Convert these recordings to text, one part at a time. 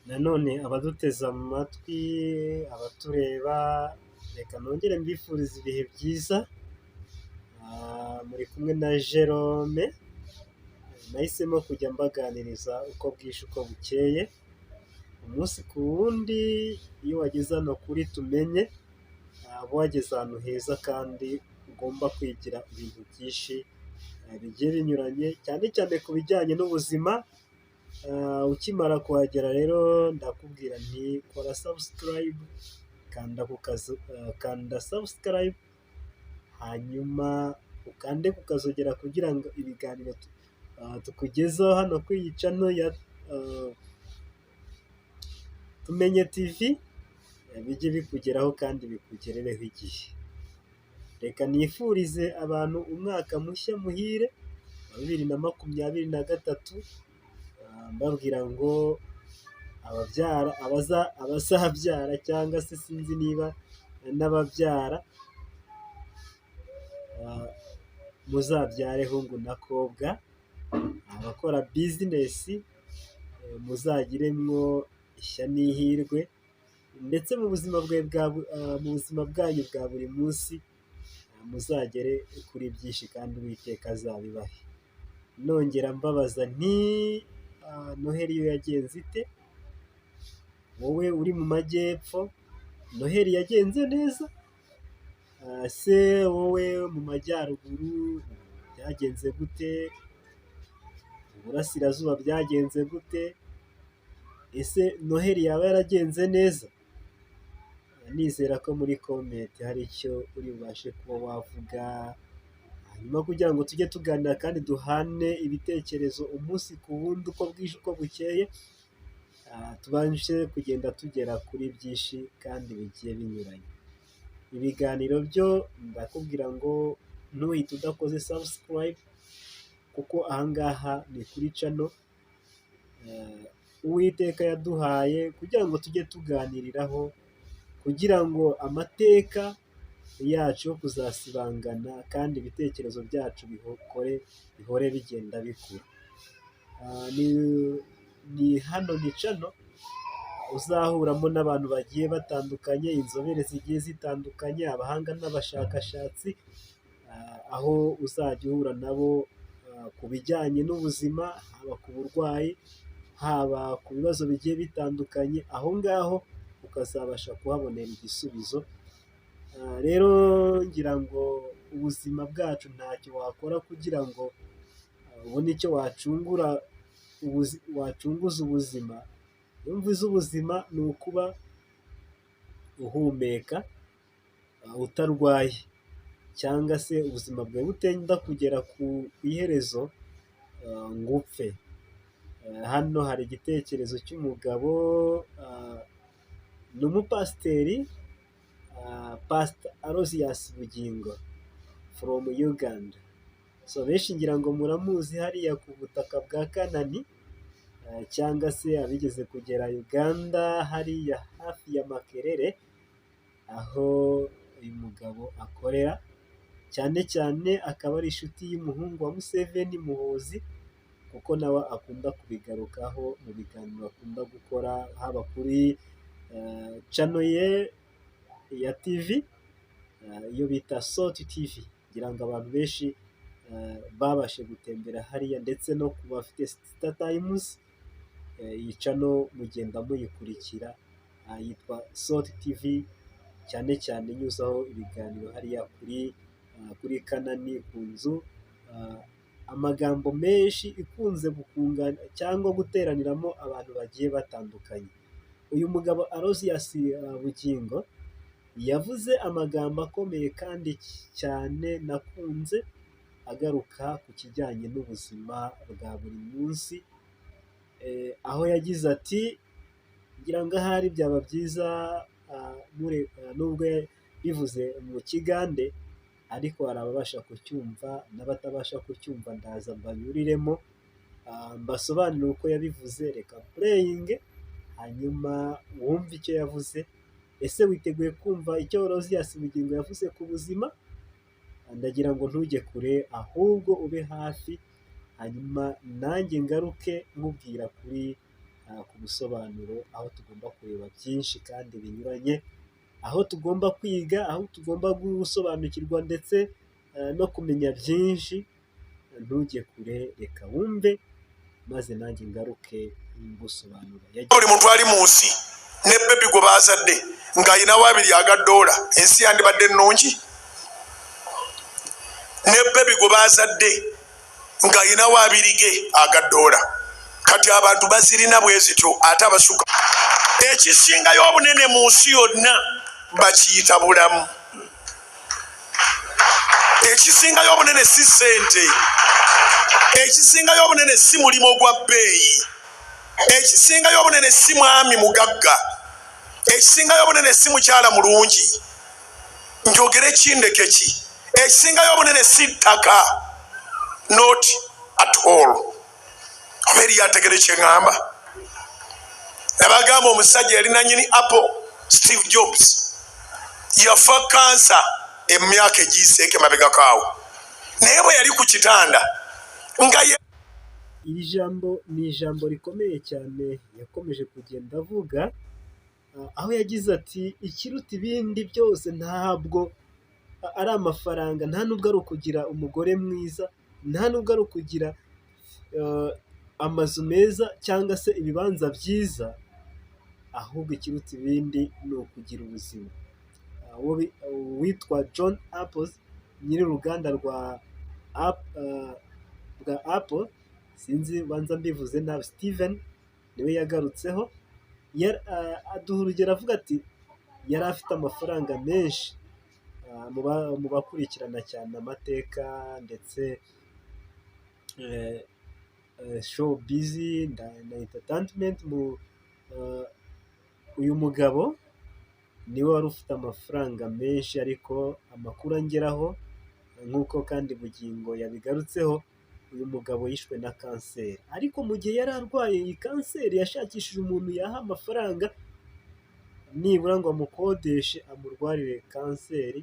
Nanone abaduteze amatwi, abatureba, reka nongere mbifurize ibihe byiza. Muri kumwe na Jerome, nahisemo kujya mbaganiriza uko bwije uko bukeye, umunsi ku wundi. Iyo wageze hano kuri Tumenye, uba wageze ahantu heza kandi ugomba kwigira ibintu byinshi bigiye binyuranye, cyane cyane ku bijyanye n'ubuzima. Ukimara kuhagera rero ndakubwira nti kora subscribe, kanda ku kazu, kanda subscribe, hanyuma ukande ku kazogera kugira ngo ibiganiro tukugezaho hano kuri iyi channel ya Tumenye TV bijye bikugeraho kandi bikugerereho igihe. Reka nifurize abantu umwaka mushya muhire wa 2023, mbabwira ngo ababyara, abazabyara cyangwa se sinzi niba n'ababyara, muzabyare hungu na kobwa. Abakora business muzagiremwo ishya n'ihirwe, ndetse mu buzima bwanyu bwa buri munsi muzagere kuri byinshi kandi Uwiteka azabibahe. Nongera mbabaza nti Noheli yo yagenze ite? Wowe uri mu majyepfo, Noheli yagenze neza? Se wowe mu majyaruguru byagenze gute? Iburasirazuba byagenze gute? Ese Noheli yaba yaragenze neza? Nizera ko muri comment hari icyo uri bubashe kuba wavuga, hanyuma kugira ngo tujye tuganira kandi duhane ibitekerezo umunsi ku wundi, uko bwije uko bukeye, tubashe kugenda tugera kuri byinshi kandi bigiye binyuranye. Ibiganiro byo ndakubwira ngo ntuhite udakoze subscribe, kuko ahangaha ni kuri channel Uwiteka yaduhaye kugira ngo tujye tuganiriraho, kugira ngo amateka yacu yo kuzasibangana kandi ibitekerezo byacu bihokore bihore bigenda bikura. Ni hano ni channel uzahuramo n'abantu bagiye batandukanye, inzobere zigiye zitandukanye, abahanga n'abashakashatsi, aho uzajya uhura nabo ku bijyanye n'ubuzima, haba ku burwayi, haba ku bibazo bigiye bitandukanye, aho ngaho ukazabasha kuhabonera igisubizo. Rero ngira ngo ubuzima bwacu ntacyo wakora kugira ngo ubone icyo wacungura, wacunguza ubuzima. Iyo mvuze ubuzima ni ukuba uhumeka utarwaye cyangwa se ubuzima bwawe butenda kugera ku iherezo ngo upfe. Hano hari igitekerezo cy'umugabo, ni umupasiteri, Pastor Aloysius Bugingo from Uganda. So benshi ngira ngo muramuzi hariya ku butaka bwa Kanani, cyangwa se abigeze kugera Uganda hariya hafi ya Makerere, aho uyu mugabo akorera, cyane cyane akaba ari inshuti y'umuhungu wa Museveni, Muhoozi, kuko nawe akunda kubigarukaho mu biganiro akunda gukora, haba kuri channel ye ya TV, iyo bita Salt TV. Ngira ngo abantu benshi babashe gutembera hariya, ndetse no ku bafite StarTimes, iyi channel mugenda muyikurikira, yitwa Salt TV, cyane cyane inyuzaho ibiganiro hariya kuri Kanani ku nzu amagambo menshi ikunze gukunga cyangwa guteraniramo abantu bagiye batandukanye. Uyu mugabo Aloysius Bugingo yavuze amagambo akomeye kandi cyane nakunze, agaruka ku kijyanye n'ubuzima bwa buri munsi, aho yagize ati, ngira ngo ahari byaba byiza nubwo bivuze mu kigande, ariko hari ababasha kucyumva n'abatabasha kucyumva, ndaza mbanyuriremo mbasobanurire uko yabivuze. Reka playinge hanyuma wumve icyo yavuze. Ese witeguye kumva icyo Aloysius Bugingo yavuze ku buzima? Ndagira ngo ntujye kure, ahubwo ube hafi, hanyuma nanjye ngaruke nkubwira kuri ku busobanuro, aho tugomba kureba byinshi kandi binyuranye, aho tugomba kwiga, aho tugomba gusobanukirwa ndetse no kumenya byinshi. Ntujye kure, reka wumve maze nanjye ngaruke ngusobanura. Buli muntu ali mu nsi ne baby gwe bazadde ng'ayinawo abiri aga ddoola, ensi yandibadde nnungi. Ne baby gwe bazadde ng'ayinawo abiri ge aga ddoola, kati abantu bazirina bwe zityo. Ate abasuka ekisingayo obunene mu nsi yonna bakiyita bulamu. Ekisingayo obunene si ssente, ekisingayo obunene si mulimu gwa bbeeyi, ekisingayo obunene si mwami mugagga, ekisingayo obunene si mukyala mulungi. Njogere kindeke ki? Ekisingayo obunene si ttaka, not at all. Oba eriyo ategere kyeŋŋamba? Nabagamba, omusajja yali nanyini Apple, Steve Jobs, yafa kansa emyaka egiyiseeko emabegakaawo, naye bwe yali ku kitanda nga ye Iri jambo ni ijambo rikomeye cyane yakomeje kugenda avuga, aho yagize ati: "Ikiruta ibindi byose ntabwo ari amafaranga, nta nubwo ari ukugira umugore mwiza, nta nubwo ari ukugira amazu meza cyangwa se ibibanza byiza, ahubwo ikiruta ibindi ni ukugira ubuzima." Uwitwa John Apple, nyiri uruganda rwa Apple, sinzi banza mbivuze nabi, Steven niwe yagarutseho, aduha urugero avuga ati yari afite amafaranga menshi. Mu bakurikirana cyane amateka ndetse showbiz na entertainment, uyu mugabo niwe wari ufite amafaranga menshi, ariko amakuru angeraho nk'uko kandi Bugingo yabigarutseho, uyu mugabo yishwe na kanseri, ariko mu gihe yari arwaye iyi kanseri yashakishije umuntu yaha amafaranga nibura ngo amukodeshe amurwarire kanseri,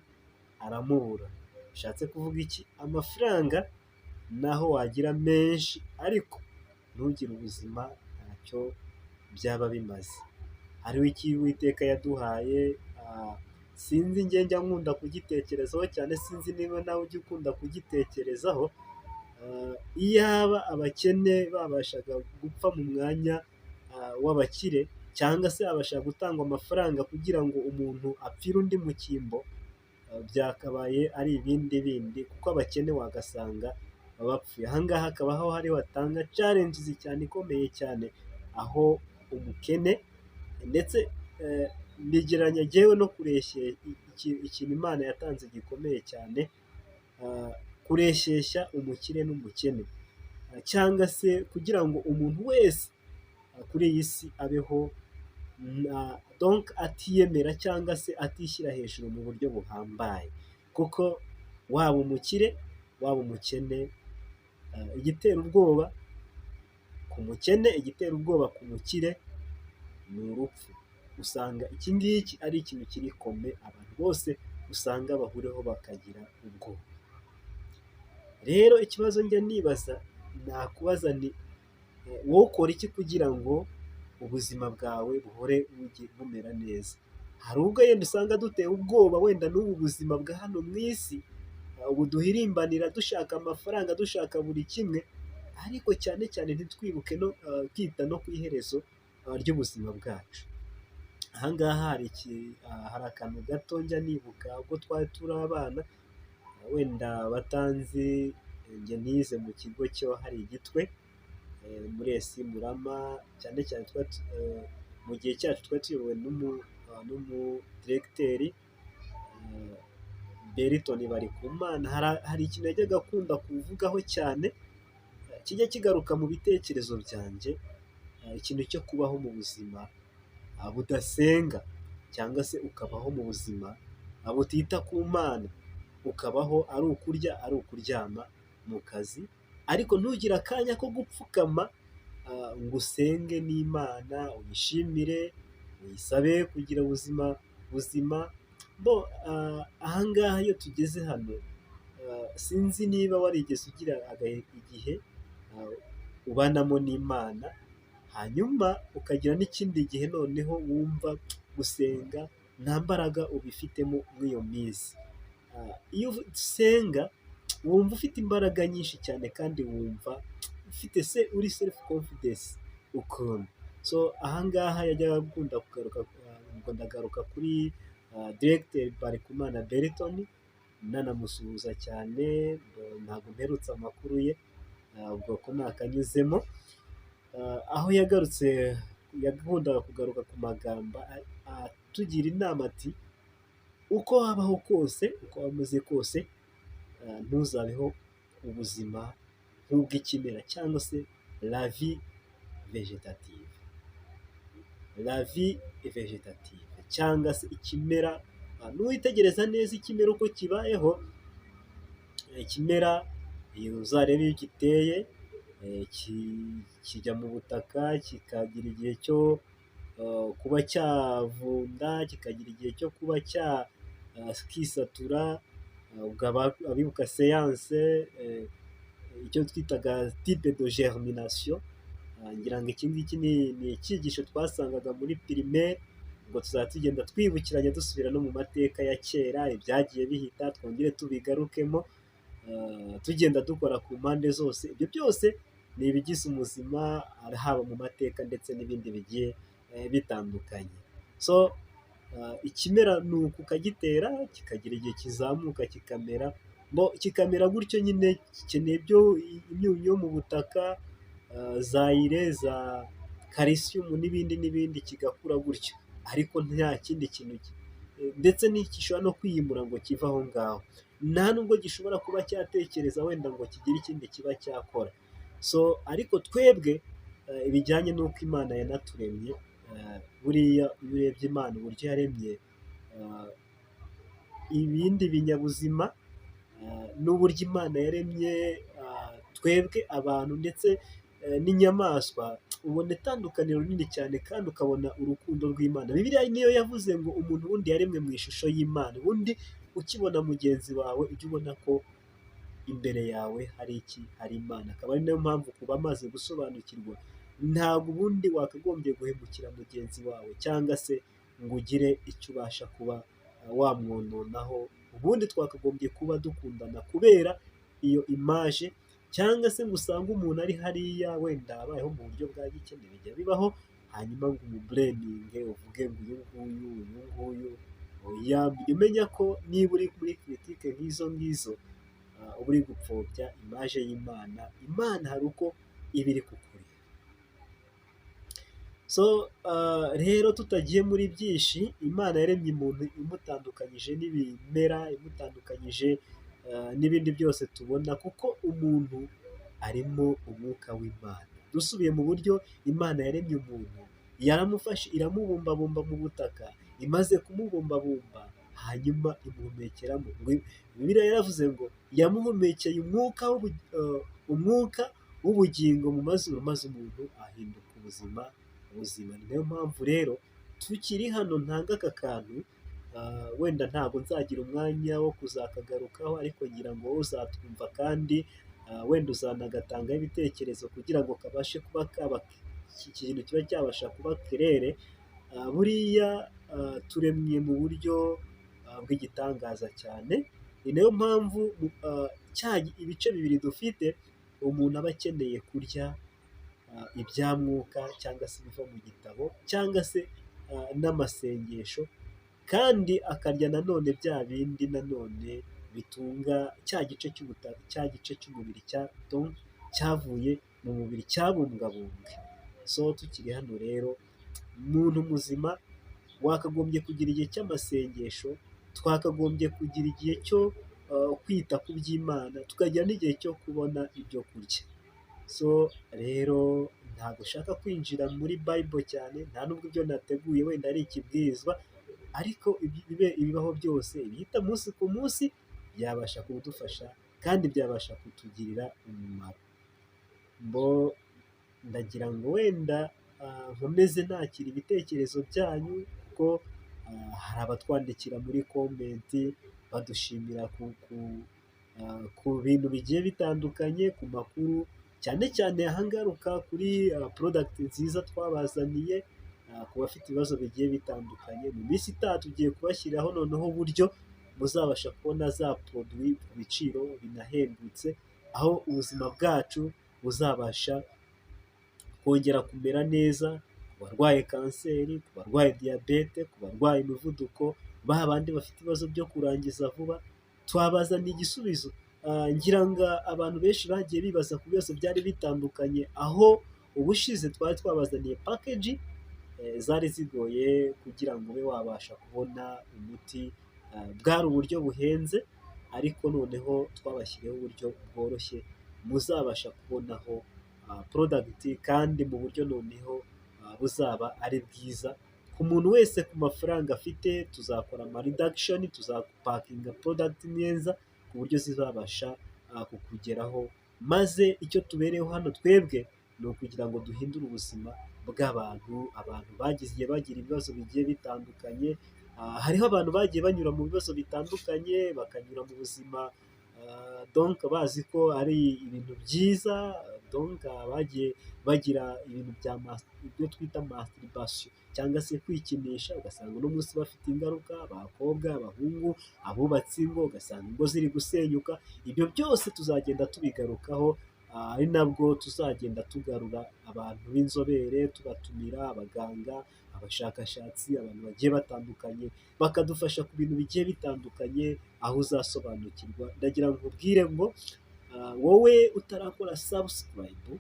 aramubura. Bishatse kuvuga iki? Amafaranga naho wagira menshi ariko ntugire ubuzima, ntacyo byaba bimaze. Hariho icyo Uwiteka yaduhaye, sinzi, njye njya nkunda kugitekerezaho cyane, sinzi niba nawe ujya ukunda kugitekerezaho, iyaba abakene babashaga gupfa mu mwanya w'abakire, cyangwa se habasha gutangwa amafaranga kugira ngo umuntu apfire undi mu cyimbo, byakabaye ari ibindi bindi, kuko abakene wagasanga bapfuye. Aha ngaha hakaba aho hariho hatanga challenges cyane ikomeye cyane, aho umukene ndetse mbigereranya jyewe no kureshya ikintu Imana yatanze gikomeye cyane, kureshyeshya umukire n'umukene, cyangwa se kugira ngo umuntu wese kuri iyi si abeho donc atiyemera cyangwa se atishyira hejuru mu buryo buhambaye, kuko waba umukire, waba umukene, igitera ubwoba ku mukene, igitera ubwoba ku mukire ni urupfu. Usanga iki ngiki ari ikintu kiri common, abantu bose usanga bahuriraho bakagira ubwoba. Rero ikibazo njya nibaza, nakubaza nti: wowe ukora iki kugira ngo ubuzima bwawe buhore bumera neza? Hari ubwo yenda usanga dutewe ubwoba wenda n'ubu buzima bwa hano mu isi, ubu duhirimbanira dushaka amafaranga, dushaka buri kimwe, ariko cyane cyane ntitwibuke no kwita no ku iherezo ry'ubuzima bwacu. Aha ngaha hari akantu gato njya nibuka ubwo twari turi abana, wenda abatanzi, njye nize mu kigo cyo hari i Gitwe muri ES Murama, cyane cyane mu gihe cyacu twari tuyobowe n'umudiregiteri Berton Barikumana. Hari ikintu yajyaga akunda kuvugaho cyane kijya kigaruka mu bitekerezo byanjye, ikintu cyo kubaho mu buzima budasenga, cyangwa se ukabaho mu buzima butita ku Mana, ukabaho ari ukurya, ari ukuryama mu kazi, ariko ntugire akanya ko gupfukama ngo usenge n'Imana, uyishimire, uyisabe kugira ubuzima. buzima. Bo ahangaha iyo tugeze hano, sinzi niba warigeze ugira igihe ubanamo n'Imana, hanyuma ukagira n'ikindi gihe noneho wumva gusenga nta mbaraga ubifitemo muri iyo minsi. Iyo usenga wumva ufite imbaraga nyinshi cyane kandi wumva ufite se uri self confidence ukuntu. So ahangaha yajyaga akunda kugaruka, ngo ndagaruka kuri Diregiteri Barikumana Berton, nanamusuhuza cyane, ntabwo mperutse amakuru ye, ubwo ko ntakanyuzemo, aho yagarutse, yakundaga kugaruka ku magambo atugira inama ati: "Uko wabaho kose, uko waba umeze kose, ntuzabeho ubuzima nk'ubw'ikimera cyangwa se la vie végétative." La vie végétative cyangwa se ikimera, nuwitegereza neza ikimera uko kibayeho, ikimera uzarebe iyo ugiteye kijya mu butaka, kikagira igihe cyo kuba cyavunda, kikagira igihe cyo kuba cyakisatura. Abibuka siyanse, icyo twitaga type de germination, ngira ngo iki ngiki ni icyigisho twasangaga muri primaire. Ubwo tuzajya tugenda twibukiranya, dusubira no mu mateka ya kera, ibyagiye bihita twongere tubigarukemo, tugenda dukora ku mpande zose. Ibyo byose ni ibigize ubuzima, haba mu mateka ndetse n'ibindi bigiye bitandukanye. So ikimera ni uku ukagitera, kikagira igihe kizamuka, kikamera, kikamera gutyo nyine, gikeneye imyunyu yo mu butaka, za urée, za calcium n'ibindi n'ibindi, kigakura gutyo, ariko nta kindi kintu, ndetse ntigishobora no kwiyimura ngo kive aho ngaho, nta nubwo gishobora kuba cyatekereza wenda ngo kigire ikindi kiba cyakora. So ariko twebwe, bijyanye n'uko Imana yanaturemye, buriya iyo urebye Imana uburyo yaremye ibindi binyabuzima n'uburyo Imana yaremye twebwe abantu ndetse n'inyamaswa, ubona itandukaniro rinini cyane kandi ukabona urukundo rw'Imana. Bibiliya niyo yavuze ngo umuntu wundi yaremwe mu ishusho y'Imana. Ubundi ukibona mugenzi wawe ujye ubona ko imbere yawe hari iki? Hari Imana. Akaba ari nayo mpamvu ku bamaze gusobanukirwa, ntabwo ubundi wakagombye guhemukira mugenzi wawe cyangwa se ngo ugire icyo ubasha kuba wamwononaho. Ubundi twakagombye kuba dukundana kubera iyo image, cyangwa se ngo usange umuntu ari hariya wenda abayeho mu buryo bwa gikene, bijya bibaho, hanyuma ngo umublaminge, uvuge ngo uyu nguyu, uyu nguyu, oya. Jya umenya ko niba uri muri critique nk'izo ngizo, uba uri gupfobya image y'Imana. Imana hari uko iba iri kukureba. So rero tutagiye muri byinshi, Imana yaremye umuntu imutandukanyije n'ibimera, imutandukanyije n'ibindi byose tubona, kuko umuntu arimo umwuka w'Imana. Dusubiye mu buryo Imana yaremye umuntu, yaramufashe iramubumbabumba mu butaka, imaze kumubumbabumba hanyuma imuhumekeramo. Bibiliya yaravuze ngo yamuhumekeye umwuka w'ubugingo mu mazuru, maze umuntu ahinduka ubuzima buzima. Ni nayo mpamvu rero tukiri hano ntanga aka kantu, wenda ntabwo nzagira umwanya wo kuzakagarukaho, ariko ngira ngo wowe uzatwumva kandi wenda uzanagatangaho ibitekerezo kugira ngo kabashe kuba kaba ikintu kiba cyabasha kuba clair. Buriya turemye mu buryo bw'igitangaza cyane, ni nayo mpamvu ibice bibiri dufite, umuntu aba akeneye kurya ibya mwuka cyangwa se ibiva mu gitabo cyangwa se n'amasengesho, kandi akarya nanone bya bindi nanone bitunga cya gice cy'ubutaka, cya gice cy'umubiri cyavuye mu mubiri cyabumbwabumbwe. So tukiri hano rero, muntu muzima wakagombye kugira igihe cy'amasengesho, twakagombye kugira igihe cyo kwita ku by'Imana, tukagira n'igihe cyo kubona ibyo kurya. So rero ntabwo nshaka kwinjira muri Bible cyane, nta nubwo ibyo nateguye wenda ari ikibwirizwa, ariko ibibaho byose, ibihita umunsi ku munsi byabasha kudufasha kandi byabasha kutugirira umumaro. Mbo ndagira ngo wenda nkomeze nakira ibitekerezo byanyu kuko Hari abatwandikira muri comment badushimira ku bintu bigiye bitandukanye, ku makuru, cyane cyane ahangaruka kuri product nziza twabazaniye, ku bafite ibibazo bigiye bitandukanye. Mu minsi itaha tugiye kubashyiriraho noneho uburyo muzabasha kubona za produit ku biciro binahendutse, aho ubuzima bwacu buzabasha kongera kumera neza, ku barwaye kanseri, ku barwaye diyabete, ku barwaye imivuduko, ba bandi bafite ibibazo byo kurangiza vuba, twabazaniye igisubizo. Ngira ngo abantu benshi bagiye bibaza ku bibazo byari bitandukanye, aho ubushize twari twabazaniye package zari zigoye kugira ngo ube wabasha kubona umuti, bwari uburyo buhenze, ariko noneho twabashyiriyeho uburyo bworoshye muzabasha kubonaho product, kandi mu buryo noneho buzaba ari bwiza ku muntu wese ku mafaranga afite. Tuzakora ama reduction, tuzapakinga product neza ku buryo zizabasha kukugeraho, maze icyo tubereyeho hano twebwe ni ukugira ngo duhindure ubuzima bw'abantu. Abantu bagiye bagira ibibazo bigiye bitandukanye, hariho abantu bagiye banyura mu bibazo bitandukanye, bakanyura mu buzima donc bazi ko ari ibintu byiza, donc bagiye bagira ibintu bya ibyo twita masturbation cyangwa se kwikinisha, ugasanga uno munsi bafite ingaruka, abakobwa, abahungu, abubatse ingo, ugasanga ingo ziri gusenyuka. Ibyo byose tuzagenda tubigarukaho, ari nabwo tuzagenda tugarura abantu b'inzobere, tubatumira abaganga, abashakashatsi, abantu bagiye batandukanye, bakadufasha ku bintu bigiye bitandukanye, aho uzasobanukirwa. Ndagira ngo nkubwire ngo wowe utarakora subscribe,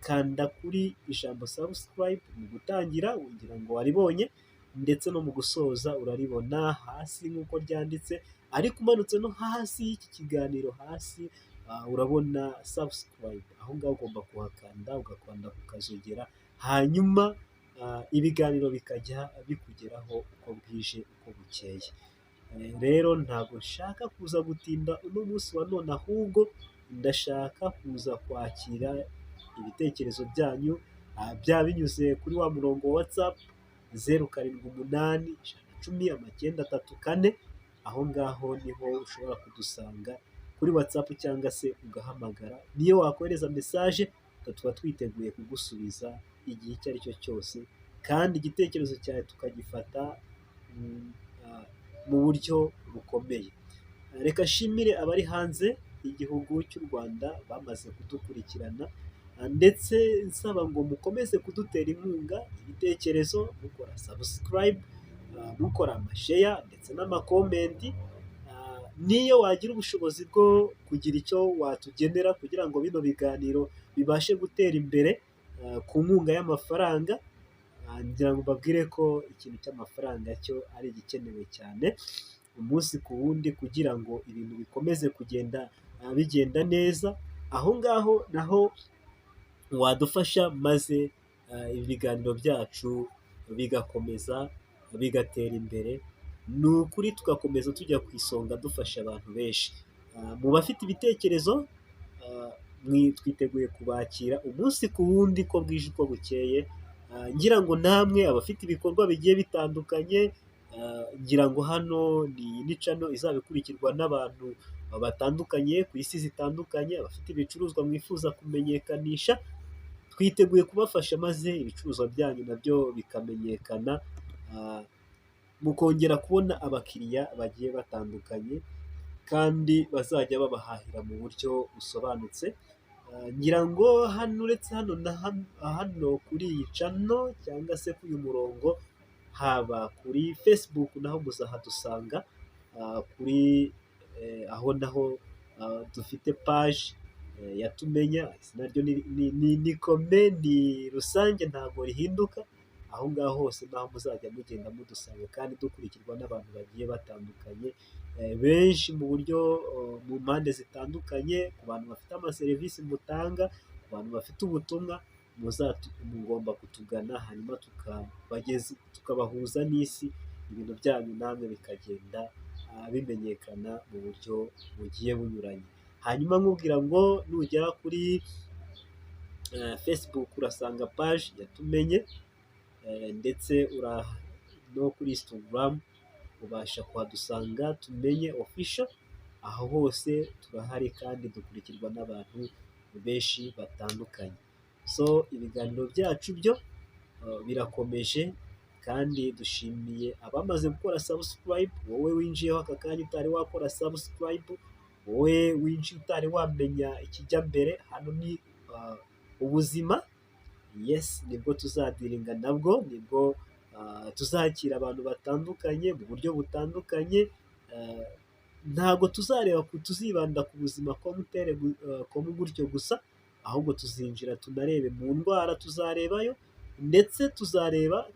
kanda kuri ijambo subscribe mu gutangira, ngira ngo waribonye, ndetse no mu gusoza uraribona hasi nk'uko ryanditse, ariko umanutse no hasi y'iki kiganiro hasi urabona subscribe, aho ngaho ugomba kuhakanda, ugakanda kukazogera, hanyuma ibiganiro bikajya bikugeraho uko bwije uko bukeye. Rero ntabwo nshaka kuza gutinda uno munsi wa none, ahubwo ndashaka kuza kwakira ibitekerezo byanyu, byaba binyuze kuri wa murongo wa WhatsApp 0781100934, aho ngaho niho ushobora kudusanga kuri WhatsApp cyangwa se ugahamagara, niyo wakohereza message tuba twiteguye kugusubiza igihe icyo ari cyo cyose, kandi igitekerezo cyawe tukagifata mu buryo bukomeye. Reka nshimire abari hanze y'igihugu cy'u Rwanda bamaze kudukurikirana, ndetse nsaba ngo mukomeze kudutera inkunga, ibitekerezo, mukora subscribe, mukora ama share ndetse n'ama comment. N'iyo wagira ubushobozi bwo kugira icyo watugenera kugira ngo bino biganiro bibashe gutera imbere ku nkunga y'amafaranga, ngira ngo mbabwire ko ikintu cy'amafaranga cyo ari igikenewe cyane umunsi ku wundi kugira ngo ibintu bikomeze kugenda bigenda neza. Aho ngaho naho wadufasha, maze ibiganiro byacu bigakomeza bigatera imbere, ni ukuri tugakomeza tujya ku isonga dufasha abantu benshi. Mu bafite ibitekerezo, twiteguye kubakira umunsi ku wundi, uko bwije uko bukeye. Ngira ngo namwe abafite ibikorwa bigiye bitandukanye, ngira ngo hano ni channel izaba ikurikirwa n'abantu batandukanye ku isi zitandukanye, abafite ibicuruzwa mwifuza kumenyekanisha, twiteguye kubafasha maze ibicuruzwa byanyu nabyo bikamenyekana, mukongera kubona abakiriya bagiye batandukanye kandi bazajya babahahira mu buryo busobanutse. Ngira ngo hano, uretse hano na hano kuri iyi channel cyangwa se kuri uyu murongo, haba kuri Facebook naho muzahadusanga, kuri aho naho dufite page ya Tumenya, izina ryo ni kome, ni rusange, ntabwo rihinduka. Aho ngaho hose naho muzajya mugenda mudusanga, kandi dukurikirwa n'abantu bagiye batandukanye benshi mu buryo mu mpande zitandukanye. Ku bantu bafite amaserivisi mutanga, ku bantu bafite ubutumwa, mugomba kutugana, hanyuma tukabahuza n'isi, ibintu byanyu namwe bikagenda bimenyekana mu buryo bugiye bunyuranye. Hanyuma nkubwira ngo nugera kuri Facebook urasanga page ya Tumenye, ndetse no kuri Instagram ubasha kuhadusanga, Tumenye Official. Aho hose turahari kandi dukurikirwa n'abantu benshi batandukanye. So ibiganiro byacu byo birakomeje kandi dushimiye abamaze gukora subscribe. Wowe winjiyeho aka kanya utari wakora subscribe, wowe winjiye utari wamenya ikijya mbere hano, ni ubuzima, yes, nibwo tuzadealinga nabwo, nibwo tuzakira abantu batandukanye mu buryo butandukanye. Ntabwo tuzareba, tuzibanda ku buzima komutere komu gutyo gusa, ahubwo tuzinjira tunarebe mu ndwara, tuzarebayo ndetse tuzareba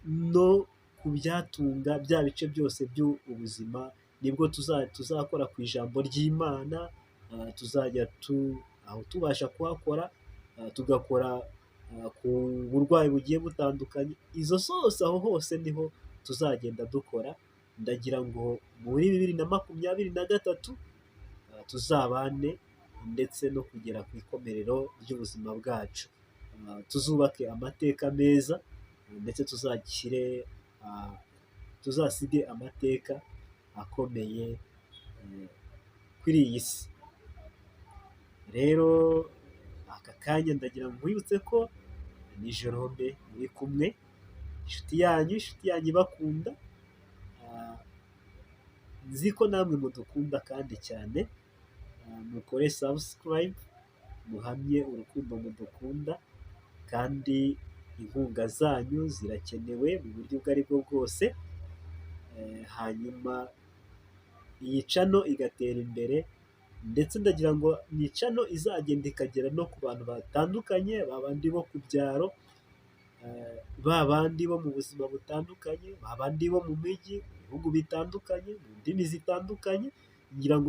no ku byatunga bya bice byose by'ubuzima. Nibwo tuzakora ku ijambo ry'Imana, tuzajya aho tubasha kuhakora, tugakora ku burwayi bugiye butandukanye, izo zose, aho hose niho tuzagenda dukora. Ndagira ngo muri 2023 tuzabane ndetse no kugera ku ikomerero ry'ubuzima bwacu, tuzubake amateka meza ndetse tuzashyire, tuzasige amateka akomeye kuri iyi si. Rero aka kanya ndagira ngo nkwibutse ko ni Jerome muri kumwe, inshuti yanyu ibakunda, nzi ko namwe mudukunda kandi cyane. Mukore subscribe, muhamye urukundo mudukunda, kandi inkunga zanyu zirakenewe mu buryo ubwo aribwo bwose, hanyuma iyi channel igatera imbere. Ndetse ndagira ngo ni channel izagenda ikagera no ku bantu batandukanye, ba bandi bo ku byaro, ba bandi bo mu buzima butandukanye, ba bandi bo mu mijyi, mu bihugu bitandukanye, mu ndimi zitandukanye, ngira ngo.